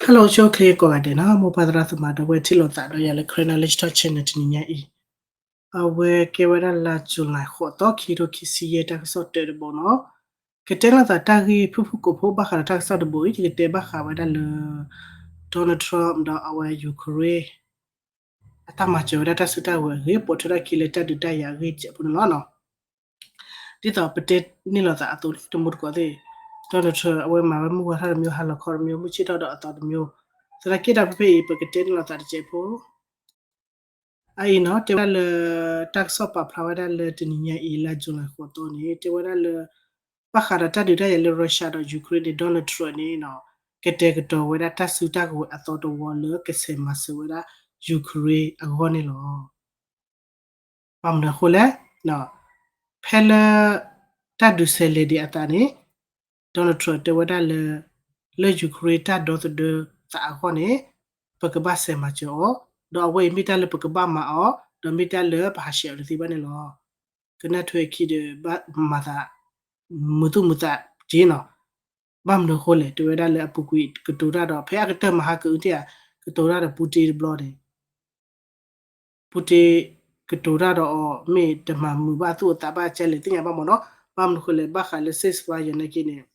Hello ဆိၣ်ဂ့ၤကိးဂၤဒဲးနီၤ, မိၢ်ပၢ်သရၣ်သမါဒီး အဝဲထံၣ်လိာ်သးဒီးယၤလၢ Karen Knowledge Talk Channel တနံၤညါအံၤ, အဝဲကဲဝဲဒၣ်လါ July ဃိးသီ ခံကထိခံဆံယဲၢ်တၢ်ကစီၣ်တၢတဘီနီၤ. ကတဲလိာ်သးတၢ်ဂ့ၢ်ဖုၣ်ဖုၣ်ကိာ်ဖိဘၣ်ဃးဒီးတၢ်ကစီၣ်တဘီအံၤ ယကတဲဘၣ်ဃးဝဲဒၣ်လၢ Donald Trump ဒီးအဝဲ Ukraine အတၢ်မၤစၢၤဝဲဒၣ်တၢ်စုတၢ်ကဝဲၤအဂ့ၢ် ပိာ်ထွဲထီၣ်ခံလၢတၢ်ဒုးတၢ်ယၤအဂ့ၢ်စဲးဖိန့ၣ်လီၤနီၤ. ဒ်သိးပတဲန့ၢ်လိာ်သးအသိးလီၤ တမူတကိးသ့ၣ်, Donald Trump အဝဲမၤဝဲမုၢ်ဝါထီၣ်တမံၤ ဟါလီၤခီတမံၤ မုၢ်ဆ့ၣ်ထီၣ်ဒီးအသီတမံၤ, သနာ်က့ဒီးဖဲဖဲအံၤ ပကတဲန့ၢ်လိာ်သးတစဲးဖိ အအံၤနီၤ တဲဝဲဒၣ်လၢ တၢ်ကစီၣ်ပာ်ဖျါဝဲဒၣ်လၢတနံၤညါအံၤ လါ July ဃိးသီန့ၣ် တဲဝဲဒၣ်လၢ ဘၣ်ဃးဒီးတၢ်ဒုးတၢ်ယၤလၢ Russia ဒီး Ukraine န့ၣ် Donald Trump န့ၣ်နီၤ ကတဲာ်ကတီၤဝဲဒၣ်တၢ်စုတၢ်ကဝဲၤအသီတဝီလၢကဆဲးမၤစၢၤဝဲဒၣ် Ukraine အဂီၢ်န့ၣ်လီၤ. ဘၣ်မနုၤအဃိလဲၣ်, ဖဲလၢ တၢ်ဒုးဆဲးလဲၤဒံးအသးန့ၣ် Donald Trump တဲဝဲဒၣ်လၢ လၢ Ukraine တၢ်ဒီသဒၢသးအဂီၢ်န့ၣ် ပကဘၣ်ဆဲးမၤစၢၤအီၤ, ဒီးအဝဲအံၤမ့ၢ်တၢ်လၢပကဘၣ်မၤအီၤ ဒီးမ့ၢ်တၢ်လၢပဟးဆှဲးအီၤတသ့ဘၣ်န့ၣ်လီၤ. ကနၣ်ထွဲခံဒီး ဘၣ်မၤသး မုာ်သူၣ်မုာ်သးက့နီၤ. ဘၣ်မနုၤအဃိလဲၣ် တဲဝဲဒၣ်လၢအပူၤကွံာ်ကတိၤတၢ်ဒီး ဖဲအကတၢၢ်မဟါကအုတ့ၢ်ဧါ ကတိၤတၢ်ဒီး Putin တဘျီန့ၣ် Putin ကတိၤတၢ်ဒီးအီၤ မ့ၢ်တမၤမုာ်ဘၣ်သူၣ်အသးဘၣ်ကဲလဲၣ်သ့ၣ်ညါဘၣ်မ့ၢ်နီၤ. ဘၣ်မနုၤအဃိလဲၣ် ဘၣ်ဃးလၢ ceasefire နာ်က့န့ၣ်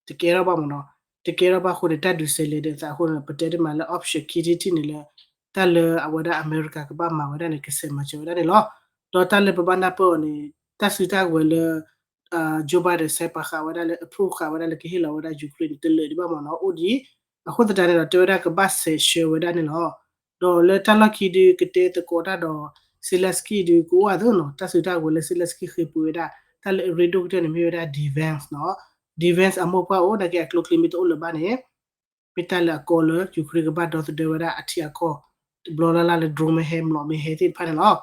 တကဲထီၣ်ဘၣ်မ့ၢ်နီၤ. တကဲထီၣ်ဘၣ်အဃိန့ၣ် တၢ်ဒုးဆဲးလဲၤဒံးအသးအဃိန့ၣ် ပတဲတမံၤလၢ option ခံထံၣ်တထံၣ်န့ၣ်လၢ တၢ်လၢအဝဲဒၣ်အမဲရကၤကဘၣ်မၤဝဲဒၣ်န့ၣ် ကဆဲးမၤစၢၤဝဲဒၣ်န့ၣ်လီၤ. ဒီးတၢ်လၢပဘၣ်နၢ်ပၢၢ်အီၤန့ၣ် တၢ်စုတၢ်ကဝဲၤလၢ Joe Biden ဆဲးပာ်ဃာ်ဝဲဒၣ်လၢ approve ဃာ်ဝဲဒၣ်လၢကဟ့ၣ်လီၤဝဲဒၣ် Ukraine န့ၣ် တလၢာ်ဒံးဘၣ်မ့ၢ်နီၤ အိၣ်ဒံး. အဃိသတးန့ၣ်ဒီး တဲဝဲဒၣ်ကဘၣ်ဆဲးဆှၢဝဲဒၣ်န့ၣ်လီၤ. ဒီးလၢတၢ်လီၢ်ခံဒုး ကတဲသကိးတၢ်ဒီး Zelensky ဒုး ကအိၣ်အသိးနီၤ. တၢ်စုတၢ်ကဝဲၤလၢ Zelensky ဃ့ပှ့ၤဝဲဒၣ် တၢ်လၢအရ့ဒိၣ်ကတၢၢ်န့ၣ် မ့ၢ်ဝဲဒၣ် defense နီၤ. Defense အမိၢ်ပှၢ်အိၣ် နာ်က့အကျိချံမ့ၢ်တအိၣ်လၢၤဘၣ်န့ၣ် မ့ၢ်တၢ်လၢအကီလၢ Ukraine ကဘၣ်ဒီသဒၢဝဲဒၣ်အထံအကီၢ် တဘျီလၢ်လၢ်လၢ drone မ့ၢ်ဟဲ မျိာ်မ့ၢ်ဟဲသ့ၣ်တဖၣ်န့ၣ်လီၤ.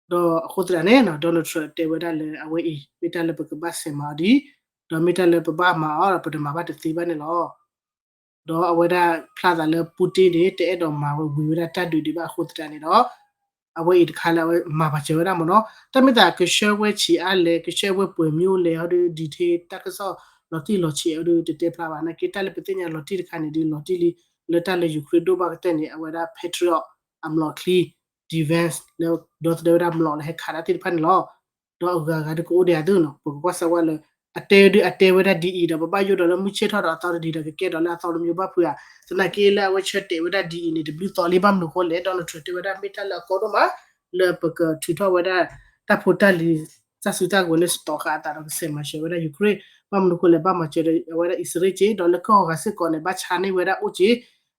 ဒီးအဃိသတးန့ၣ်နီၤ Donald Trump တဲဝဲဒၣ်လၢအဝဲအံၤ မ့ၢ်တၢ်လၢပကဘၣ်ဆဲးမၤအီၤဒံး, ဒီးမ့ၢ်တၢ်လၢပဘၣ်မၤအီၤဒီး ပတမၤဘၣ်တသ့ဘၣ်န့ၣ်လီၤ. ဒီးအဝဲဒၣ်ဖျါသးလၢ Putin န့ၣ် တအဲၣ်ဒိးမၤဝဲဝံၤဝဲဒၣ်တၢ်ဒုးဒံးဘၣ်အဃိသတးန့ၣ်ဒီး အဝဲအံၤတခါလၢအဝဲမၤပာ်စၢၤဝဲဒၣ်မ့ၢ်နီၤ. တၢ်မ့ၢ်သးကဆှၢဝဲဆံးအါလဲၣ် ကဆှၢဝဲပှဲၤမံၤလဲၣ် ဟီဒုး detail တၢ်ကစီၣ်လီၤတံၢ်လီၤဆဲးအီၤဒုး တတဲဖျါဘၣ် နာ်က့တၢ်လၢပသ့ၣ်ညါလီၤတံၢ်တခါန့ၣ်ဒုး လီၤတံၢ်လံ လၢတၢ်လၢ Ukraine ဒိၣ်ဘၣ်ကတၢၢ်န့ၣ် အဝဲဒၣ် Patriot အမျိာ်ချံ defense လၢဒီသဒၢဝဲဒၣ်မျိာ်လၢဟဲခးတၢ်သ့ၣ်တဖၣ်န့ၣ်လီၤ. ဒီးအဂၤဂၤဒုးကအိၣ်ဒံးအသိးနီၤ ပကကွၢ်စၢၤဝဲလၢ အတဲဒုးအတဲဝဲဒၣ်ဒ်အံၤဒီး ပဘၣ်ယိၣ်ဒီးလၢမုၢ်ဆ့ၣ်ထီၣ်ဒီးအသီတဒံးဒီး ကကဲဒီးလၢအသီတမံၤဘၣ်ဖုးဧါ. သနာ်က့လၢအဝဲဆၢတဲာ်ဝဲဒၣ်ဒ်အံၤန့ၣ် တဘျုးသီလံ ဘၣ်မနုၤအဃိလဲၣ် Donald Trump တဲဝဲဒၣ်မ့ၢ်တၢ်လၢအကီဒိၣ်မး လၢပကထုးထီၣ်ဝဲဒၣ် တၢ်ဖိတၢ်လံၤ တၢ်စုတၢ်ကဝဲၤလၢစတီၤဃာ်အသးဒီးကဆဲးမၤစၢၤဝဲဒၣ် Ukraine ဘၣ်မနုၤအဃိလဲၣ် ဘၣ်မၤစၢၤဒီးအဝဲဒၣ်အံၣ်စရ့လးက့ ဒီးလၢကီၢ်ဂၤစ့ၢ်ကီးန့ၣ် ဘၣ်ဆါန့ၢ်ဝဲဒၣ်အိၣ်က့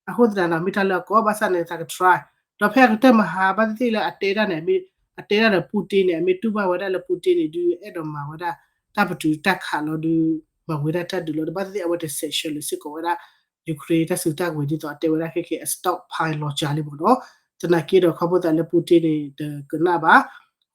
အဃိသတးဒီး မ့ၢ်တၢ်လၢအကီဘၣ်ဆၣ်န့ၣ် သးက try ဒီးဖဲအကတၢၢ်မဟါဘၣ်သ့ၣ်သ့ၣ်လၢအတဲဒၣ်န့ၣ် အတဲဒၣ်ဒီး Putin န့ၣ် အမ့ၢ်တူၢ်ဘၣ်ဝဲဒၣ်လၢ Putin န့ၣ် ဒုးအဲၣ်ဒိးမၤဝဲဒၣ် တၢ်ပတုာ်တၢ်ခးလီၤဒုး မၤဝဲဒၣ်တၢ်ဒုးလီၤ တဘၣ်သ့ၣ်သ့ၣ် အဝဲတဆဲးဆှၢလၢၤစ့ၢ်ကီးဝဲဒၣ် Ukraine တၢ်စုတၢ်ကဝဲၤဒ်သိးအတဲဝဲဒၣ်ခဲကဲ အ stockpile လီၤစှၤလံမ့ၢ်နီၤ. သနာ်က့ဒီးခီဖျိသးလၢ Putin န့ၣ် တကနၣ်ဘၣ်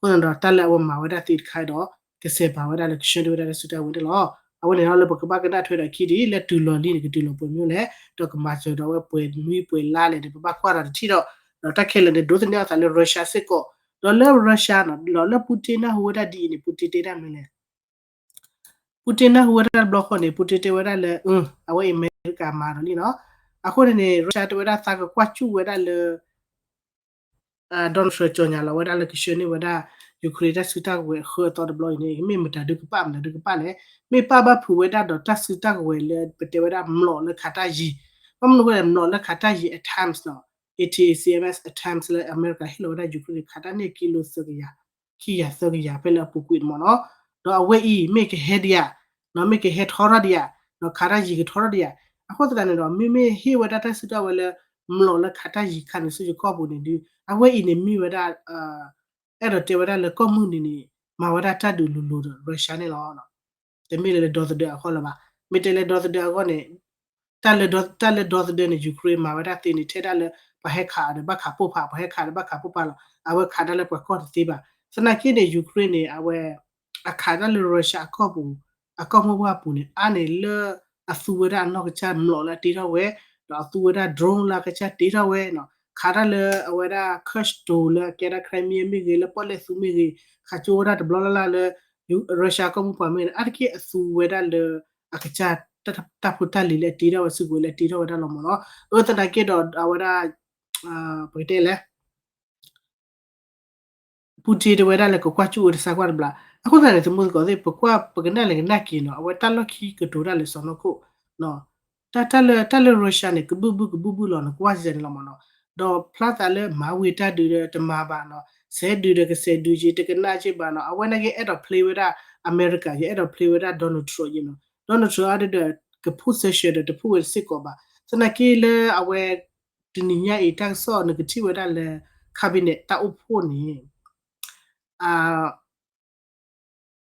အဃိသတးဒီးတၢ်လၢအဝဲမၤဝဲဒၣ်သ့ၣ်တခါဒီး ကဆဲးပာ်ဝဲဒၣ်လၢကဆှၢန့ၢ်ဝဲဒၣ်တၢ်စုတၢ်ကဝဲၤန့ၣ်လီၤ. အဝဲန့ၣ်လီၤလၢပကဘၣ်ကနၣ်ထွဲဒီးခံဒ်အံၤ လၢတုၤလီၤလံန့ၣ် ကတုၤလီၤပှဲၤမံၤလဲၣ် ဒီးကမၤစၢၤဒီးအဝဲပှဲၤနွံပှဲၤလါလဲၣ်န့ၣ် ပဘၣ်ကွၢ်ဒီးတထံၣ်ဒီး ဒီးတၢ်ခဲလၢာ်န့ၣ် ဒိးသန့ၤအသးလၢ Russia စ့ၢ်ကီး ဒီးလၢ Russia နီၤ ဒီးလၢ Putin နၢ်ဟူဝဲဒၣ်ဒ်အံၤန့ၣ် Putin တဲဒၣ်မနုၤလဲၣ် Putin နၢ်ဟူဝဲဒၣ်တဘျီဃီန့ၣ် Putin တဲဝဲဒၣ်လၢ အဝဲအံၤအမဲရကၤမၤဒီးလံနီၤ. အဃိန့ၣ်န့ၣ် Russia တဲဝဲဒၣ်သးကကွၢ်စူၣ်ဝဲဒၣ်လၢ Donald Trump ကၠီၣ်ညါလီၤဝဲဒၣ်လၢကဆှၢန့ၢ်ဝဲဒၣ် Ukraine တၢ်စုတၢ်ကဝဲၤအဃၢအသီတဘျီအံၤန့ၣ် မ့ၢ်မတၤဒုးကပာ် မတၤဒုးကပာ်လဲၣ် မ့ၢ်ပာ်ဘၣ်ဖုးဝဲဒၣ်ဒီးတၢ်စုတၢ်ကဝဲၤလၢပတဲဝဲဒၣ်မျိာ်လၢခးတၢ်ယံၤ ဘၣ်မနုၤအဃိလဲၣ် မျိာ်လၢခးတၢ်ယံၤ ATACMS အ ATACMS အ ATACMS လၢအမဲရကၤဟ့ၣ်လီၤဝဲဒၣ် Ukraine န့ၣ် ခးတၢ်န့ၢ်ကံလိသၢကယၤ ခံကယၤသၢကယၤဖဲလၢအပူၤကွံာ်န့ၣ်မ့ၢ်နီၤ. ဒီးအဝဲအံၤမ့ၢ်ကဟဲဒံးဧါ မ့ၢ်ကဟဲထီထီၣ်ဒံးဧါ ခးတၢ်ယံၤကထီထီၣ်ဒံးဧါ. အဃိသတးန့ၣ်ဒီး မ့မ့ၢ်ဟ့ၣ်ဝဲဒၣ်တၢ်စုတၢ်ဝဲၤလၢ မျိာ်လၢခးတၢ်ယံၤခါန့ၣ်ဆူယကီၢ်ပူၤန့ၣ်ဒုး အဝဲအံၤန့ၣ်မ့ၢ်ဝဲဒၣ် အဲၣ်ဒိးတဲဝဲဒၣ်လၢကီၢ်မုၢ်နံၤန့ၣ် မၤဝဲဒၣ်တၢ်ဒုးလိၤလိၤဒီး Russia န့ၣ်လီၤ. တမ့ၢ်လၢလၢဒီသဒၢအဂီၢ်လၢၤဘၣ်. မ့ၢ်တဲလၢဒီသဒၢအဂီၢ်န့ၣ် တၢ်လၢ တၢ်လၢဒီသဒၢန့ၣ် Ukraine မၤဝဲဒၣ်သ့န့ၣ် ထဲဒၣ်လၢ ပှၤဟဲခးအီၤဒီးဘၣ်ခးပိၢ်ဖး ပှၤဟဲခးဒီးဘၣ်ခးပိၢ်ဖးလီၤ. အဝဲခးဒၣ်လၢပှၤကီၢ်တသ့ဘၣ်. သနာ်က့န့ၣ် Ukraine န့ၣ် အဝဲ အခးဒၣ်လၢ Russia အကီၢ်ပူၤ အကီၢ်မိၢ်ပှၢ်ပူၤန့ၣ် အါန့ၢ်လၢအသူဝဲဒၣ်အနီၢ်ကစၢ်မျိာ်လၢအတ့ထီၣ်ဝဲ ဒီးအသူဝဲဒၣ် drone လၢအကစၢ်တ့ထီၣ်ဝဲနီၤ. ခးတၢ်လၢအဝဲဒၣ် Kursk တိၤလၢအကဲဒၣ် Crimea မ့ၢ်ဂ့ၤ လၢပီၣ်လဲၣ်သူမ့ၢ်ဂ့ၤ ခးကၠိဝဲဒၣ်တဘျီလၢ်လၢ်လၢ Russia ကီၢ်မိၢ်ပှၢ်မ့ၢ်ဂ့ၤ အါတက့ၢ်အသူဝဲဒၣ်လၢ အကစၢ် တၢ်ဖိတၢ်လံၤလၢအတ့ထီၣ်ဝဲ စုကဝဲၤလၢအတ့ထီၣ်ဝဲဒၣ်လီၤမ့ၢ်နီၤ. အၢ သနာ်က့ဒီးအဝဲဒၣ် ပကတဲလဲၣ် Putin တဲဝဲဒၣ်လၢကကွၢ်ကၠူၣ်ဝဲတစဲးကွၢ်တဘျီ, အဃိသတးန့ၣ် သမူသကိးသ့ၣ် ပကွၢ်ပကနၣ်လဲၤကနၣ်က့ၤနီၤ အဝဲတၢ်လီၢ်ခံကတိၤတၢ်လၢစီၢ်နီၤခိၣ် တၢ်လၢ တၢ်လၢ Russia န့ၣ် ကဘုၣ်ဘုၣ်ကဘုၣ်ဘုၣ်လီၤ နကွၢ်စဲန့ၣ်လီၤမ့ၢ်နီၤ. ဒီးဖျါသးလၢမၤဝံၤတၢ်ဒုးဒီးတမၤဘၣ်နီၤ, စဲးဒုးဒီးကစဲးဒုးက့ၤ တကနၣ်က့ၤဘၣ်နီၤ, အဝဲနာ်က့အဲၣ်ဒိး play ဝဲဒၣ်အမဲရကၤ ယအဲၣ်ဒိး play ဝဲဒၣ် Donald Trump ယနီၤ, Donald Trump အဒဒီး က position ဒီးတဖုၣ်ဝဲစ့ၢ်ကီးဘၣ်. သနာ်က့လၢအဝဲ တနံၤညါအံၤ တၢ်ကစီၣ်နကထံၣ်ဝဲဒၣ်လၢ cabinet တၢ်အိၣ်ဖှိၣ်န့ၣ်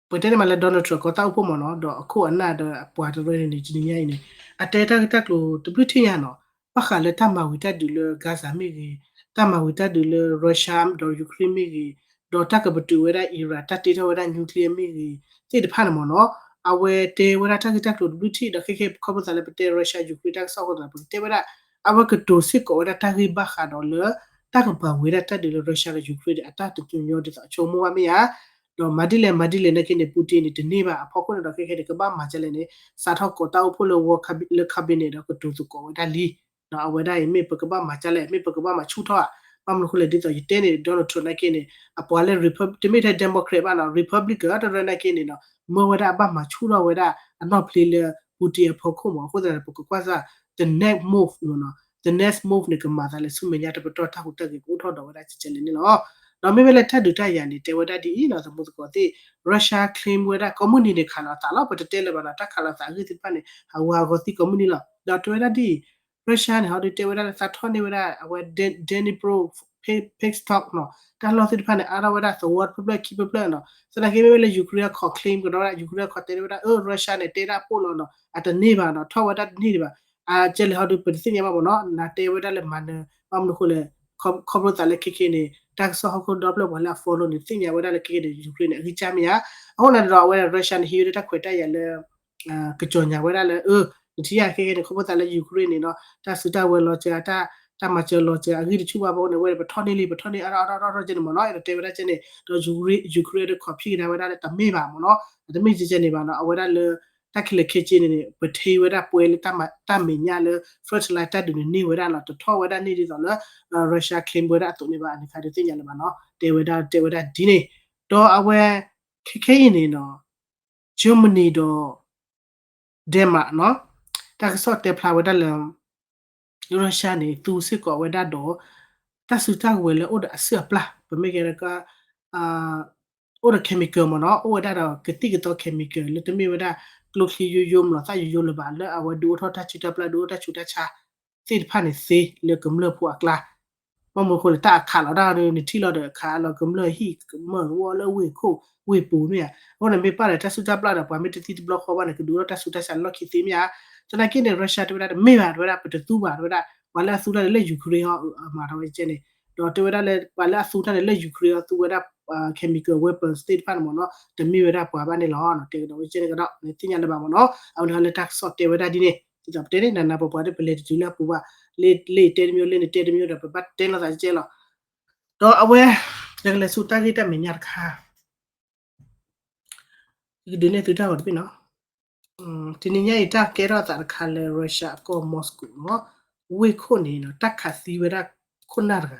ပတဲန့ၣ်မးလၢ Donald Trump ကီးတၢ်အိၣ်ဖှိၣ်မ့ၢ်နီၤ ဒီးအခိၣ်အနၢ်ဒီးအပှၤတရၢန့ၣ်န့ၣ် တနံၤညါအံၤန့ၣ် အတဲတၢ်ဂ့ၢ်တၢ်ကျိၤတဘျုးထံၣ်ညါနီၤ, ဘၣ်ဃးလၢတၢ်မၤဝံၤတၢ်ဒုးလၢ Gaza မ့ၢ်ဂ့ၤ, တၢ်မၤဝံၤတၢ်ဒုးလၢ Russia ဒီး Ukraine မ့ၢ်ဂ့ၤ, ဒီးတၢ်ကပတုာ်ဝဲဒၣ် Iran တၢ်တ့ထီၣ်ဝဲဒၣ် nuclear မ့ၢ်ဂ့ၤ သ့ၣ်တဖၣ်န့ၣ်မ့ၢ်နီၤ, အဝဲတဲဝဲဒၣ်တၢ်ဂ့ၢ်တၢ်ကျိၤတဘျုးထံၣ်ဒီး ခဲခဲခီဖျိသးလၢပတဲ Russia Ukraine တၢ်ကစီၣ်အဃိသတး ပကတဲဝဲဒၣ် အဝဲကတိၤစ့ၢ်ကီးဝဲဒၣ်တၢ်ဂ့ၢ်ဘၣ်ဃးဒီးလၢ တၢ်ကပာ်ဝဲဒၣ်တၢ်ဒုးလၢ Russia ဒီး Ukraine အတၢ်တညီညီဒ်သိးအဆိကမိၣ်ဘၣ်မ့ၢ်ဧါ, ဒီးမၤဒ်လဲၣ်မၤဒ်လဲၣ်နာ်က့န့ၣ် Putin န့ၣ် တန့ၢ်ဘၣ်အဖီခိၣ်န့ၣ်ဒီး ခဲခဲန့ၣ် ကဘၣ်မၤဒ်လဲၣ်န့ၣ် စးထီၣ်ကိးတၢ်အိၣ်ဖှိၣ်လၢ လၢ cabinet ဒီးကတိၤသကိးဝဲဒၣ်လံ အဝဲဒၣ်အံၤ မ့ၢ်ပကဘၣ်မၤဒ်လဲၣ် မ့ၢ်ပကဘၣ်မၤဆူၣ်ထီၣ်ဧါ, ဘၣ်မနုၤအဃိလဲၣ် ဒ်သိးယတဲန့ၣ် Donald Trump နာ်က့န့ၣ် အပှၤလၢ Repub- တမ့ၢ်ထဲ Democrat ဘၣ်နီၤ Republican တရၢနာ်က့န့ၣ်နီၤ မၢဝဲဒၣ်အဘၣ်မၤဆူၣ်ထီၣ်ဝဲဒၣ်အနီၢ်ဖျ့လၢ Putin အဖီခိၣ်မ့ၢ် အဃိသတးန့ၣ် ပကကွၢ်စၢ် the next move နီၤ the next move န့ၣ် ကမၤသးလၢဆူမဲာ်ညါတပတီၢ် တၢ်ဟူးတၢ်ဂဲၤကအိၣ်ထီၣ်ဒီးဝဲဒၣ်ကဲကဲလၢာ်န့ၣ်လီၤ. ဒီးမ့မ့ၢ်လၢတၢ်ဒုးတၢ်ယၤန့ၣ် တဲဝဲဒၣ်ဒ်အံၤနီၤ သမူသကိးသ့ၣ် Russia claim ဝဲဒၣ် ကိးမုၢ်နံၤန့ၣ် ခးလီၤသးလီၤ ပတတဲလၢၤဘၣ်နီၤ တၢ်ခးလီၤသးအဂ့ၢ်သ့ၣ်တဖၣ်န့ၣ် ဟးဂူာ်ဟးဂီၤသံကိးမုၢ်နံၤလီၤ. ဒီးတဲဝဲဒၣ်ဒ်အံၤ Russia န့ၣ် ဟီဒုးတဲဝဲဒၣ်လၢသးထီၣ်န့ၢ်ဝဲဒၣ် အဝဲ Dnipro petstock နီၤ တၢ်လီၢ်သ့ၣ်တဖၣ်န့ၣ် အါထီၣ်ဝဲဒၣ်သဝီတဖျၢၣ်ဖျၢၣ်ခံဖျၢၣ်ဖျၢၣ်နီၤ သနာ်က့မ့မ့ၢ်လၢ Ukraine အခီၣ် claim ကဒီးဝဲဒၣ် Ukraine အခီၣ်တဲဝဲဒၣ် အၢ Russia န့ၣ် တဲဒၣ်ပိၢ်လီၤနီၤ အတန့ၢ်ဘၣ်နီၤ ထီၣ်ဝဲဒၣ်တန့ၢ်ဒံးဘၣ် အကဲလဲၣ်ဟီဒုး ပတသ့ၣ်ညါဘၣ်မ့ၢ်နီၤ နတဲဝဲဒၣ်လၢမၤနၢၤ ဘၣ်မနုၤအဃိလဲၣ် ခီဖျိသးလၢခဲခဲန့ၣ် တၢ်ကစီၣ်ဟီၣ်ခိၣ်ဒီဖျၢၣ်ပှၤလၢအ follow န့ၣ် သ့ၣ်ညါဝဲဒၣ်လၢခဲခဲန့ၣ် Ukraine န့ၣ် အဂံၢ်စၢ်မ့ၢ်ဧါ. အဃိန့ၣ်ဒီး အဝဲဒၣ် Russia န့ၣ် ဟံးဝဲဒၣ်တၢ်ခွဲးတၢ်ယာ်လၢ ကစီၤညါဝဲဒၣ်လၢ အၢ နထံၣ်ယါခဲခဲန့ၣ် ခီဖျိသးလၢ Ukraine န့ၣ်နီၤ တၢ်စုတၢ်ဝဲၤလီၤစၢၤ တၢ်မၤစၢၤလီၤစၢၤ အဂံၢ်တဆူၣ်ဘၣ်ဘၣ်အဃိန့ၣ် အဝဲဒၣ်ပထီၣ်န့ၢ်လံ ပထီၣ်န့ၢ်အါထီၣ်အါထီၣ်အါထီၣ်ကဲန့ၣ်မ့ၢ်နီၤ အဲၣ်ဒိးတဲဝဲဒၣ်ကဲန့ၣ် ဒီး Ukraine ဒီးခီၣ်ဖံးကဒါဝဲဒၣ်လၢတမ့ၢ်ဘၣ်မ့ၢ်နီၤ တမ့ၢ်ကဲကဲန့ၣ်ဘၣ်နီၤ အဝဲဒၣ်လၢ တၢ်ခဲလၢာ်ခဲဆ့န့ၣ်န့ၣ် ပထံၣ်ဝဲဒၣ်ပှဲၤလၢတၢ်မဲာ်ညါလၢ front line တၢ်ဒုးန့ၣ်န့ၢ်ဝဲဒၣ်လီၤ တထီၣ်ဝဲဒၣ်န့ၢ်ဒ်သိးလၢ Russia claim ဝဲဒၣ်အသိးန့ၣ်ဘၣ် အန့ၣ်ခါဒုးသ့ၣ်ညါလၢၤဘၣ်နီၤ တဲဝဲဒၣ်တဲဝဲဒၣ်ဒ်န့ၣ် ဒီးအဝဲ ခဲခဲအံၤန့ၣ်နီၤ Germany ဒီး Denmark နီၤ တၢ်ကစီၣ်တဲဖျါဝဲဒၣ်လၢ Russia န့ၣ် သူစ့ၢ်ကီးဝဲဒၣ်ဒီး တၢ်စုတၢ်ကဝဲၤလၢအိၣ်ဒီးအစုၣ်အပျၢ် ပမ့ၢ်ကဲ အိၣ်ဒီး chemical မ့ၢ်နီၤ အိၣ်ဝဲဒၣ်ဒီးကသံၣ်ကသီ chemical လၢတမ့ၢ်ဝဲဒၣ် ကျိချံယိယိ မလီၤသၣ်ယိယိလၢၤဘၣ် လၢအဝဲဒုးအိၣ်ထီၣ်တၢ်စုတၢ်ပျၢ် ဒုးအိၣ်တၢ်ဆူးတၢ်ဆါ သ့ၣ်တဖၣ်န့ၣ်သ့လၢကမျၢၢ်ဖိအကျါ ဘၣ်မနုၤအဃိလဲၣ် တၢ်အခးလီၤတၢ်ဒီး နထံၣ်လီၤဒီးခးလီၤကမျၢၢ်ဟံၣ်ကမျၢၢ်ဝီလၢ ဝ့ၢ်ခိၣ်ဝ့ၢ်ပူၤမ့ၢ်ဧါ အဃိန့ၣ်မ့ၢ်ပာ်ဒီးတၢ်စုတၢ်ပျၢ်ဒီး ပှၤမ့ၢ်တသံတဘျီဃီဘၣ်န့ၣ် ကဒုးအိၣ်ထီၣ်တၢ်ဆူးတၢ်ဆါလီၢ်ခံသ့မ့ၢ်ဧါ သနာ်က့န့ၣ် Russia တဲဝဲဒၣ်တမ့ၢ်ဘၣ် တဲဝဲဒၣ် ပတသူဘၣ် တဲဝဲဒၣ် ပှၤလၢအသူတၢ်န့ၣ်လၢ Ukraine ဟီ အမၤထီၣ်ဝဲကဲန့ၣ် ဒီးတဲဝဲဒၣ်လၢ ပှၤလၢအသူတၢ်န့ၣ်လၢ Ukraine ဟီ သူဝဲဒၣ် chemical weapons သ့ၣ်တဖၣ်န့ၣ်မ့ၢ်နီၤ တမ့ၢ်ဝဲဒၣ်ပှၤဘၣ်န့ၣ်လီၤ တဲကဒီးဝဲကဲန့ၣ်ကဒီး နသ့ၣ်ညါလၢၤဘၣ်မ့ၢ်နီၤ အဝဲန့ၣ်လၢတၢ်ကစီၣ်တဲဝဲဒၣ်ဒ်န့ၣ် ဒ်သိးပတဲန့ၣ် နးနးပှၤပှၤဒီး ပလဲၤတတုၤလၢအပူၤဘၣ် လၢလၢယတဲတမံၤ လၢနတဲတမံၤဒီး ပဘၣ်တဲလိာ်သးကဲလီၤ ဒီးအဝဲ ယကလဲၤဆူတၢ်ဂ့ၢ်တၢ်မဲာ်ညါတခါ ယကဒုးနဲၣ်သုတၢ်ဂီၤတဘ့ၣ်နီၤ တနံၤညါအံၤ တၢ်ကဲထီၣ်အသးတခါလၢ Russia အကီၢ် Moscow နီၤ ဝ့ၢ်ခိၣ်န့ၣ်နီၤ တၢ်ခးသံဝဲဒၣ်ခိၣ်နၢ်တဂၤ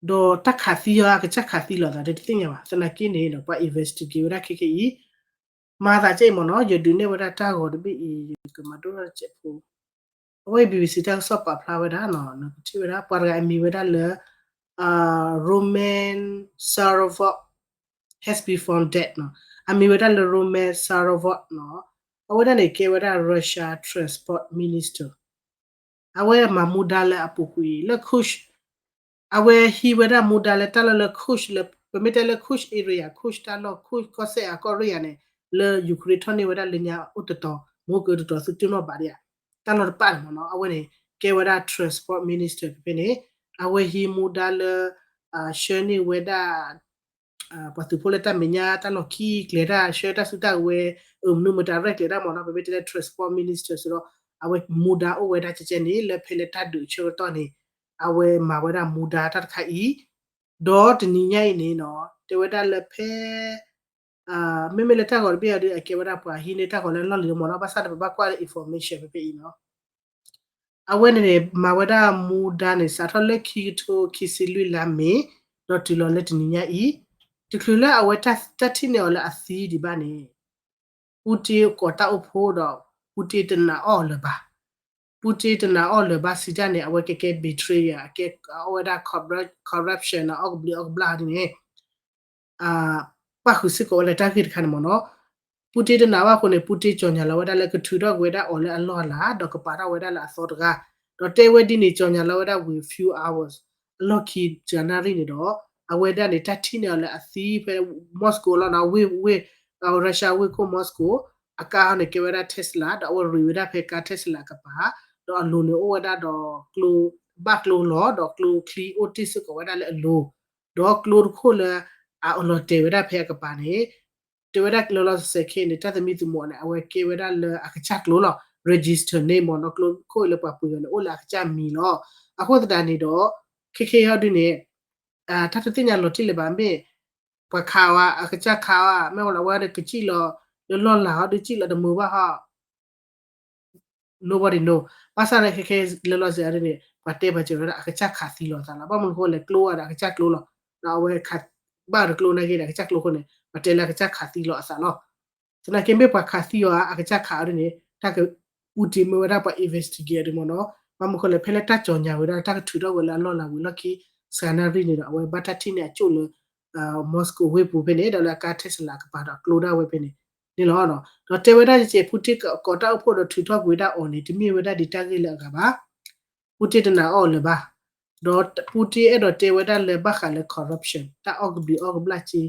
ဒီးတၢ်ခးသံအီၤ အကစၢ်ခးသံလိာ်သးဒီးတသ့ၣ်ညါဘၣ် သနာ်က့န့ၣ်နီၤ ပှၤ investigate ဝဲဒၣ်ခဲခဲအံၤ မၤသးကဲအံၤမ့ၢ်နီၤ ယဒုးနဲၣ်ဝဲဒၣ်တၢ်ဂီၤတဘ့ၣ်အံၤ ယကမၤဒိၣ်တၢ်တစဲးဖိ အဝဲအံၤ BBC တၢ်ကစီၣ်ပာ်ဖျါဝဲဒၣ်နီၤ နကထံၣ်ဝဲဒၣ် ပှၤတဂၤအမံၤဝဲဒၣ်လၢ Roman Sarov has been found dead နီၤ အမံၤဝဲဒၣ်လၢ Roman Sarov နီၤ အဝဲဒၣ်န့ၣ်ကဲဝဲဒၣ် Russia Transport Minister အဝဲမၤမူဒါလၢအပူၤကွံာ်လၢ Kursk အဝဲဟံးဝဲဒၣ်မူဒါလၢတၢ်လီၢ်လၢ Kursk လၢ ပမ့ၢ်တဲလၢ Kursk area Kursk တၢ်လီၢ် Kursk ကီၢ်စဲၣ်အကီၢ်ရ့ၣ်ယၤန့ၣ် လၢ Ukraine ထီၣ်န့ၢ်ဝဲဒၣ်လၢညါအိၣ်တတီၤ မ့ၢ်ကတတီၤသုတၢ်နီၣ်ဘၣ်ဒံးဧါ တၢ်လီၢ်တပာ်န့ၣ်မ့ၢ်နီၤ အဝဲန့ၣ် ကဲဝဲဒၣ် transport minister ဖဲဖဲန့ၣ် အဝဲဟံးမူဒါလၢ ဆှၢန့ၢ်ဝဲဒၣ် ပှၤသုးဖိလၢတၢ်မဲာ်ညါတၢ်လီၢ်ခံ ကျဲၤတၢ်ဆှၢတၢ်စုတၢ်ကဝဲၤ အမနုၤမတၤရဲၣ်ကျဲၤတၢ်မ့ၢ်နီၤ ပမ့ၢ်တဲလၢ transport minister စ့ၢ်ဒီး အဝဲမူဒါအိၣ်ဝဲဒၣ်ကဲကဲန့ၣ် လၢဖဲလၢတၢ်ဒုးအဆၢကတီၢ်န့ၣ် အဝဲမၤဝဲဒၣ်မူဒါတၢ်တခါအံၤ ဒီးတနံၤညါအံၤန့ၣ်နီၤ တဲဝဲဒၣ်လၢဖဲ မ့မ့ၢ်လၢတၢ်ဂီၤတဘ့ၣ်အီၤဒီး အကဲဝဲဒၣ်ပှၤဟံးန့ၢ်တၢ်ဂီၤလၢအလီၢ်လံၤမ့ၢ်နီၤ, ဘၣ်ဆၣ်ဒီးပဘၣ်ကွၢ်လၢ information ဖဲဖဲအံၤနီၤ. အဝဲန့ၣ်န့ၣ် မၤဝဲဒၣ်မူဒါန့ၣ် စးထီၣ်လၢခံကထိခံဆံလွံၢ်လါမ့ၤ ဒီးတုၤလီၤလၢတနံၤညါအံၤ, တချုးလၢအဝဲတၢ်ထံၣ်န့ၢ်အီၤလၢအသံဒံးဘၣ်န့ၣ် ပူတ့ကိးတၢ်အိၣ်ဖှိၣ်ဒီး ပူတ့တနာ်အီၤလၢၤဘၣ်. ပူတ့တနာ်အီၤလၢၤဘၣ်စံးတၢ်န့ၣ် အဝဲကဲကဲ betrayal အကဲအီၣ်ဝဲဒၣ် corruption အီၣ်ကဘျံးအီၣ်ကဘျၣ်ဒ်န့ၣ် ပၣ်ဃုာ်စ့ၢ်ကီးဝဲလၢတၢ်ဂ့ၢ်တခါန့ၣ်မ့ၢ်နီၤ. ပူတ့တနာ်ဘၣ်အဃိန့ၣ် ပူတ့ကၠီၣ်ညါလီၤဝဲဒၣ်လၢကထုးထီၣ်ကွံာ်ဝဲဒၣ်အီၤလၢအလီၢ်အလၤ ဒီးကပာ်ထီၣ်ဝဲဒၣ်လၢအသီတဂၤ, ဒီးတဲဝဲဒ်န့ၣ် ကၠီၣ်ညါလီၤဝဲဒၣ် within few hours အလီၢ်ခံစနၣ်ရံၣ်န့ၣ်ဒီး အဝဲဒၣ်န့ၣ် တၢ်ထံၣ်န့ၢ်အီၤလၢအသံဖဲ Moscow လီၤနီၤ, ဝ့ၢ် ဝ့ၢ် Russia ဝ့ၢ်ခိၣ် Moscow အကါဟီန့ၣ် ကဲဝဲဒၣ် Tesla ဒီးအဝဲရ့ဝဲဒၣ်ဖဲကါ Tesla အကပၤ, ဒီးအလိၤန့ၣ်အိၣ်ဝဲဒၣ်ဒီးကျိ ဘၣ်ကျိလီၤ ဒီးကျိချံအိၣ်တ့ၢ်စ့ၢ်ကီးဝဲဒၣ်လၢအလိၤ, ဒီးကျိတခိၣ်လၢ အလီၤတဲာ်ဝဲဒၣ်ဖဲအကပၤန့ၣ် တဲဝဲဒၣ်လီၤလီၤဆဲးဆဲးခဲအံၤန့ၣ် တၢ်သမံသမိးန့ၣ် အဝဲကဲဝဲဒၣ်လၢအကစၢ်ကျိလီၤ, register name မ့ၢ်နီၤ, ကျိခိၣ်အံၤလၢပှၤပှ့ၤအီၤန့ၣ် အိၣ်လၢအကစၢ်မံၤလီၤ. အဃိသတးန့ၣ်ဒီး ခဲခဲအံၤဒ်န့ၣ် တၢ်တသ့ၣ်ညါလီၤတံၢ်လၢၤဘၣ် မ့ၢ်ပှၤခးအီၤ အကစၢ်ခးအီၤ မ့ၢ်ဝဲလီၤ အဝဲဒၣ်ကစံၣ်လီၤ လၢလီၢ်လၤဟီဒ်ကစံၣ်လီၤတမုာ်ဘၣ်ဟီ nobody know. ဘၣ်ဆၣ်န့ၣ် ခဲခဲလၢလီၤစဲးဒ်န့ၣ် ပှၤတဲပှၤစၢၤဝဲဒၣ် အကစၢ်ခးသံလီၤအသးလီၤ. ဘၣ်မနုၤအဃိလဲၣ် ကျိအီၤဒီးအကစၢ်ကျိလီၤ. ဒီးအဝဲခးဘၣ်ဒီးကျိနာ်က့ဒီး အကစၢ်ကျိအဃိန့ၣ် ပှၤတဲလၢအကစၢ်ခးသံလီၤအသးလီၤ. သနာ်က့မ့ၢ်ပှၤခးသံအီၤဧါ အကစၢ်ခးအီၤဒ်န့ၣ် တၢ်က ပူတ့မ့ၢ်ဝဲဒၣ်ပှၤ investigate ဒ်မ့ၢ်နီၤ. ဘၣ်မနုၤအဃိလဲၣ် ဖဲလၢတၢ်ကၠီၣ်ညါဝဲဒၣ် တၢ်ကထုးထီၣ်ဝဲလၢအလီၢ်လၤဝံၤလီၢ်ခံ စနၣ်ရံၣ်န့ၣ်ဒီး အဝဲဘၣ်တၢ်ထံၣ်န့ၢ်အကၠိၣ်လၢ Moscow ဝ့ၢ်ပူၤဖဲန့ၣ် ဒီးလၢအကါ Tesla အကပၤဒီးကျိဒၣ်ဝဲဖဲန့ၣ်န့ၣ်လီၤ. ဒီးတဲဝဲဒၣ်ကဲ ပူတ့ကိးတၢ်အိၣ်ဖှိၣ်ဒီး ထုးထီၣ်ကွံာ်ဝဲဒၣ်အီၤန့ၣ် တမ့ၢ်ဝဲဒၣ်ဒ်တၢ်ဂ့ၢ်လၢအဂၤဘၣ်. ပူတ့တနာ်အီၤလၢၤဘၣ်. ဒီးပူတ့အဲၣ်ဒိးတဲဝဲဒၣ်လၢဘၣ်ဃးလၢ corruption တၢ်အီၣ်ကဘျံးအီၣ်ကဘျၣ်က့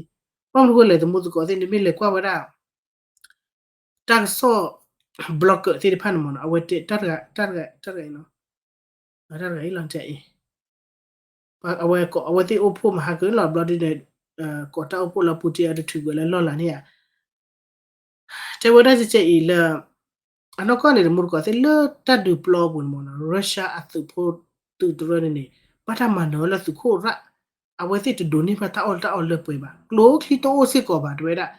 ဘၣ်မနုၤအဃိလဲၣ်သမူသကိးသ့ၣ် နမ့ၢ်လဲၤကွၢ်ဝဲဒၣ် တၢ်ကစီၣ် blogger သ့ၣ်တဖၣ်န့ၣ်မ့ၢ်နီၤ အဝဲတဲတၢ်တဂၤ တၢ်တဂၤ တၢ်တဂၤအံၤလီၤ တၢ်တဂၤအံၤလီၤတဲအံၤ အဝဲကိး အဝဲသ့ၣ်အိၣ်ဖှိၣ်မဟါကၢလီၤဘျီဒ်န့ၣ် ကိးတၢ်အိၣ်ဖှိၣ်လၢပူတ့အတထုးကွံာ်လၢလီၢ်လၤန့ၣ်ဧါ တဲဝဲဒၣ်ကဲအံၤလၢ အနီၢ်ကီၢ်န့ၣ် သမူသကိးသ့ၣ်လၢတၢ်ဒုးပျီပူၤန့ၣ်မ့ၢ်နီၤ Russia အသုးဖိသုးတရၢန့ၣ်န့ၣ် ဘၣ်တၢ်မၤနၢၤလၢသုးခိၣ်ရၣ် အဝဲသ့ၣ်တဒိးန့ၢ်ဘၣ်တၢ်အီၣ်တၢ်အီလၢပှဲၤဘၣ် ကျိချံတအိၣ်စ့ၢ်ကီးဘၣ် တဲဝဲဒၣ်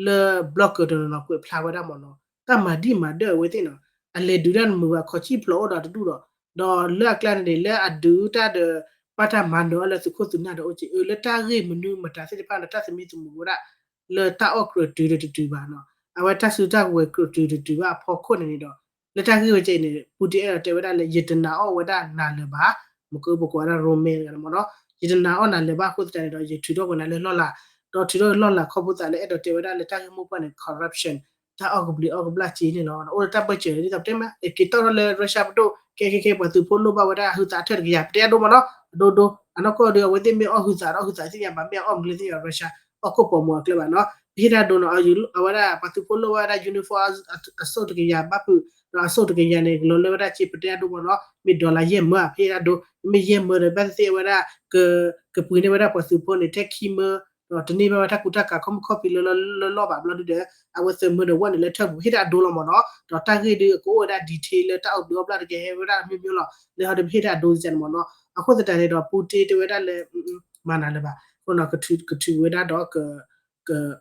လၢ blogger တနီၤနီၤကွဲးဖျါဝဲဒၣ်မ့ၢ်နီၤ တၢ်မၤဒံၣ်မၤဒၢၣ်အဝဲသ့ၣ်နီၤ အလဲၤဒုးတၢ်တမုာ်ဘၣ် ခီၣ်ဆံၣ်ဖျိးအိၣ်ဒီးတဒူၣ်ဒီး ဒီးလၢအကျါန့ၣ်န့ၣ် လၢအဒုးတၢ်ဒီး ဘၣ်တၢ်မၤနၢၤအီၤလၢသုးခိၣ်သုးနၢ်ဒီးအိၣ်က့ အၢ လၢတၢ်ဂ့ၢ်မနုၤမတၤသ့ၣ်တဖၣ်ဒီး တၢ်သမံသမိးဝဲဒၣ် လၢတၢ်အီၣ်ကြၢးတုၤဒီးတတုၤဘၣ်နီၤ အဝဲတၢ်စုတၢ်ကဝဲၤကြၢးတုၤတတုၤဘၣ်အဖီခိၣ်န့ၣ်န့ၣ်ဒီး လၢတၢ်ဂ့ၢ်ဝဲကဲအံၤန့ၣ် ပူတ့အဲၣ်ဒိးတဲဝဲဒၣ်လၢ ယတနာ်အီၣ်ဝဲဒၣ်နၤလၢၤဘၣ် မ့ၢ်ကပကိးဝဲဒၣ် Roman တဂၤန့ၣ်မ့ၢ်နီၤ ယတနာ်အီၣ်နၤလၢၤဘၣ်အဃိသတးန့ၣ်ဒီး ယထုးထီၣ်ကွံာ်နၤလၢလီၢ်လၤ ဒီးထုးထီၣ်လီၢ်လၤခီဖျိသးလၢအဲၣ်ဒိးတဲဝဲဒၣ်လၢတၢ်ဂ့ၢ်မိၢ်ပှၢ်န့ၣ် corruption တၢ်အီၣ်ကဘျံးအီၣ်ကဘျၣ်က့န့ၣ်လီၤ. အိၣ်လၢတၢ်ဘၢၣ်စၢၤဒ်သိးပတဲမး က့ၤတီၢ်ထီၣ်လၢ Russia ပဒိၣ် ခဲခဲခဲ ပှၤသုးဖိလိၣ်ဘၣ်ဝဲဒၣ်ဟုသးထၢၣ်တကယၤ ပတဲအဒိမ့ၢ်နီၤ အဒိဒိ အနီၢ်ကီၢ်ဒီး အဝဲသ့ၣ်မ့ၢ်အီၣ်ဟုသးဒီးဟုသးသ့ၣ်ညါဘၣ် မ့ၢ်အီၣ်မနုၤလဲၣ်သ့ၣ်ညါ Russia အီၣ်ကိၣ်ပိာ်မုၣ်အကျဲဘၣ်နီၤ ပဟ့ၣ်တၢ်ဒိနီၤ အဝဲဒၣ်ပှၤသုးဖိလိၣ်ဘၣ်ဝဲဒၣ် uniform အစိၣ်တကယၤဘၣ်ဖုး ဒီးအစိၣ်တကယၤန့ၣ် ကလီၤလၢဝဲဒၣ်က့ ပတဲအဒိမ့ၢ်နီၤ မ့ၢ် dollar ယဲၢ်မၢ ပဟ့ၣ်တၢ်ဒိ မ့ၢ်ယဲၢ်မၢဒီး ဘၣ်သ့ၣ်သ့ၣ်ဝဲဒၣ် ကပှ့ၤန့ၢ်ဝဲဒၣ်ပှၤသုးဖိန့ၣ် ထဲခံမၢ ဒီးတန့ၢ်ဘၣ်ဝဲတၢ်ကူတၢ်ကၤခီမုၣ်ခီၣ်ဖံးလၢလီၢ်ဘၣ်ဘျီဒုဒီး အဝဲသၢမၢဒီးဝဲန့ၣ်လၢထၢၣ်ပူၤ ဟ့ၣ်တၢ်ဒိလီၤမ့ၢ်နီၤ ဒီးတၢ်ဂ့ၢ်ဒုးကအိၣ်ဝဲဒၣ် detail လၢတၢ်အီၣ်ဘျံးအီၣ်ဘျၣ်တကဲဟဲဝဲဒၣ်မ့ၢ်မ့ၢ်လီၤ လၢဟီဒုးပဟ့ၣ်တၢ်ဒိစ့ၢ်န့ၣ်မ့ၢ်နီၤ အဃိသတးန့ၣ်ဒီး ပူတ့တဲဝဲဒၣ်လၢ မၤနၤလၢၤဘၣ် အဃိန့ၣ် ကထုးဝဲဒၣ်ဒီး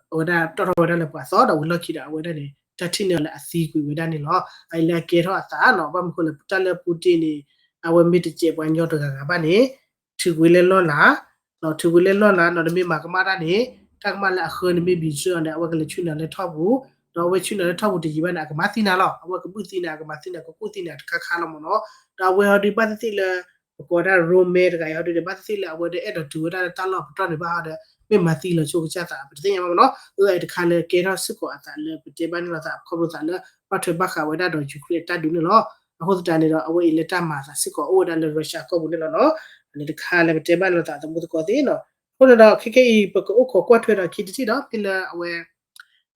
အဝဲဒၣ်တီၣ်ထီၣ်ဝဲဒၣ်လၢပှၤသီဒီးဝံၤလီၢ်ခံဒီးအဝဲဒၣ်န့ၣ် တၢ်ထံၣ်န့ၢ်အီၤလၢအသံကွံာ်ဝဲဒၣ်န့ၣ်လီၤ. အအံၤလၢအကဲထီၣ်အသးနီၤ ဘၣ်မနုၤအဃိလဲၣ် တၢ်လၢပူတ့န့ၣ် အဝဲမ့ၢ်တစဲးပှၤကညီတဂၤဂၤဘၣ်န့ၣ် ထုးကွံာ်လၢလီၢ်လၤ ထုးကွံာ်လၢလီၢ်လၤနီၤ တမ့ၢ်မၤကမၣ်တၢ်န့ၣ် တၢ်ကမၣ်လၢအဃၢန့ၣ်မ့ၢ် betray အီၤန့ၣ် အဝဲကလဲၤဆူနၤလၢထီၣ်ပူၤ ဒီးအဝဲဆူနၤလၢထီၣ်ပူၤတယံာ်ဘၣ်န့ၣ် အကမၤသံနၤလီၤ အဝဲကဘုၣ်သံနၤ အကမၤသံနၤ ကကူၣ်သံနၤတခါခါလီၤမ့ၢ်နီၤ ဒီးအဝဲဟီဒုးဘၣ်သ့ၣ်သ့ၣ်လၢ ပကိးဝဲဒၣ် Roman တဂၤအံၤဟီဒုးဒီး ဘၣ်သ့ၣ်သ့ၣ်လၢအဝဲဒၣ်အဲၣ်ဒိးတုၤဝဲဒၣ်လၢတၢ်လီၢ်ပတီၢ်န့ၣ်ဘၣ်ဟီဒီး မ့ၢ်မၤသံလီၤဆိကစၢ်သး ပတသ့ၣ်ညါဘၣ်မ့ၢ်နီၤ အအံၤတခါလၢကဲထီၣ်စ့ၢ်ကီးအသးလၢပတဲဘၣ်န့ၣ်လီၤသး ခီဖျိသးလၢ ဘၣ်ထွဲဘၣ်ဃးဝဲဒၣ်ဒီး Ukraine အတၢ်ဒုးန့ၣ်လီၤ. အဃိသတးန့ၣ်ဒီး အဝဲအံၤလၢတၢ်မၤအသးစ့ၢ်ကီးအိၣ်ဝဲဒၣ်လၢ Russia ကီၢ်ပူၤန့ၣ်လီၤနီၤ အန့ၣ်တခါလၢပတဲဘၣ်န့ၣ်လီၤသးသမူသကိးသ့ၣ်နီၤ အဃိန့ၣ်ဒီး ခဲကဲအံၤ ပကအိၣ်ခိးကွၢ်ထွဲဒီးခံတထံၣ်ဒီး မ့ၢ်လၢအဝဲ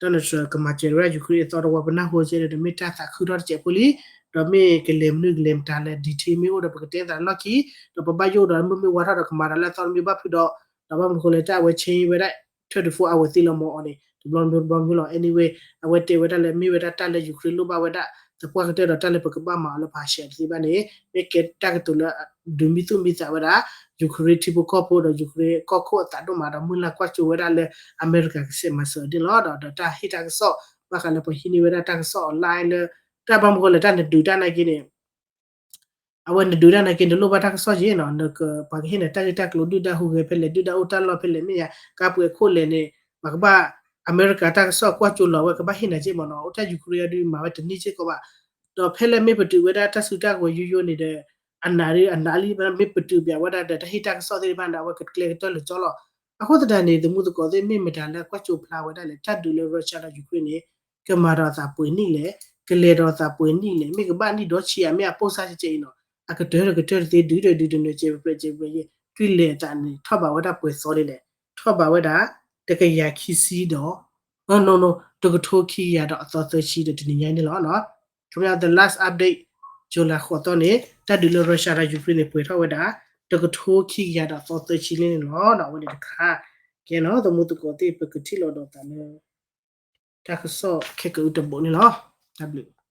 Donald Trump ကမၤစၢၤဝဲဒၣ် Ukraine အသီတဝီ ပနၢ်ဟူကဲဒီး မ့ၢ်တၢ်သးခုထီၣ်တစဲးဖိလံ ဒီးမ့ၢ်ကလဲၤမနုၤကလဲၤမတၤလၢ detail မ့ၢ်အိၣ်ဒီး ပကတဲသးလီၢ်ခံ ဒီးပဘၣ်ယိၣ်ဒီးမ့မ့ၢ်ဝါထီၣ်ဒီးကမၤတၢ်လၢအသီတမံၤဘၣ်ဖုးဒီး ဒီးဘၣ်မနုၤအဃိလဲၣ် တၢ်အဝဲ change ဝဲဒၣ် thirty-four hour သ့လီၤမ့ၢ်အီၤန့ၣ် တဘျီမ့ၢ်တဘျီမ့ၢ်လီၤ anyway အဝဲတဲဝဲဒၣ်လၢမ့ၢ်ဝဲဒၣ်တၢ်လၢ Ukraine လိၣ်ဘၣ်ဝဲဒၣ် သပှၢ်ကတၢၢ်ဒီးတၢ်လၢပကဘၣ်မၤအီၤလၢပဟးဆှဲးတသ့ဘၣ်န့ၣ် မ့ၢ်ကဲတၢ်ကတိၤလၢ ဒုးမံသူၣ်မံသးဝဲဒၣ် Ukraine ထံဖိကီၢ်ဖိဒီး Ukraine ကီၢ်ခိၣ်အသးဒိၣ်မးဒီး မုၢ်လၢ်ကွၢ်စိဝဲဒၣ်လၢ အမဲရကၤကစဲးမၤစၢၤဒ်န့ၣ်လီၤ. ဒီးဒီးတၢ်ဟ့ၣ်တၢ်ကစီၣ် ဘၣ်ဃးလၢပှၤဟံးန့ၢ်ဝဲဒၣ်တၢ်ကစီၣ် online လၢ တၢ်ဘၣ်မနုၤဃိလဲၣ် တၢ်နဒုးတၢ်နာ်က့န့ၣ် အဝဲနဒုးတၢ်နာ်က့ နလိၣ်ဘၣ်တၢ်ကစီၣ်က့နီၤ, ပှၤကဟ့ၣ်နၤတၢ်ဂ့ၢ်တၢ်ကျိၤ ဒုၣ်ဒါဟူးဂဲၤဖဲလဲၣ် ဒုၣ်ဒါအိၣ်တၢ်လီၢ်ဖဲလဲၣ် မ့ၢ်ယါ ကါပှဲၤခိၣ်လဲၣ်န့ၣ် ပှၤကဘၣ် အမဲရကၤတၢ်ကစီၣ်ကွၢ်စိလီၤဝဲ ကဘၣ်ဟ့ၣ်နၤက့မ့ၢ်နီၤ. အိၣ်တၢ် Ukraine အဒုးမၤဝဲတန့ၢ်စ့ၢ်ကီးဘၣ်. ဒီးဖဲလၢမ့ၢ်ပတုာ်ဝဲဒၣ်တၢ်စုတၢ်ကဝဲၤယိယိန့ၣ်ဒီး အနးအနးလံ မ့ၢ်ပတုာ်ပၠးဝဲဒၣ်ဒီး တၢ်ဟ့ၣ်တၢ်ကစီၣ်သ့ၣ်တဖၣ်န့ၣ် အဝဲကကျဲကတၢၢ်လၢကၠီလီၤ. အဃိသတးန့ၣ် သမူသကိးသ့ၣ် မ့ၢ်မတၤလၢကွၢ်စိဖျါဝဲဒၣ်လဲၣ် တၢ်ဒုးလၢ Russia ဒီး Ukraine န့ၣ် ကမၤဒီးအသးပှဲၤနံၣ်လဲၣ်, ကလဲၤဒီးအသးပှဲၤနံၣ်လဲၣ်, မ့ၢ်ကဘၣ်နံၣ်ဒီဆံးဧါ မ့ၢ်အပိၢ်စၢ်ကဲကဲအံၤနီၤ, အကတၢၢ်တကတၢၢ်တသ့ ဒုးတဒုးတနၢၤ ကဲပျဲၢ်ကဲပျဲၢ်ယဲၢ် တုၤလဲၤအသးန့ၣ် ထီၣ်ဘးဝဲဒၣ်ပှဲၤသီန့ၣ်လဲၣ်, ထီၣ်ဘးဝဲဒၣ် တကယၤခံဆံဒီး နီၢ်နီၢ် တကထိခံကယၤဒီးအသီသၢဆံဒီးတနံၤညါန့ၣ်လီၤ. ခီပညီ the last update July ဃိးသီန့ၣ် တၢ်ဒုးလၢ Russia ဒီး Ukraine န့ၣ် ပှဲၤထီၣ်ဝဲဒၣ် တကထိခံကယၤဒီးအသီသၢဆံလံန့ၣ်လီၤ. အဝဲန့ၣ်တခါ ကဲနီၤ သမူသကိးသ့ၣ် ပကထံၣ်လိာ်ဒီးသးလၢ တၢ်ကစီၣ်ခဲကိာ်အံၤတဘိန့ၣ်လီၤ. တၢ်ဘျုး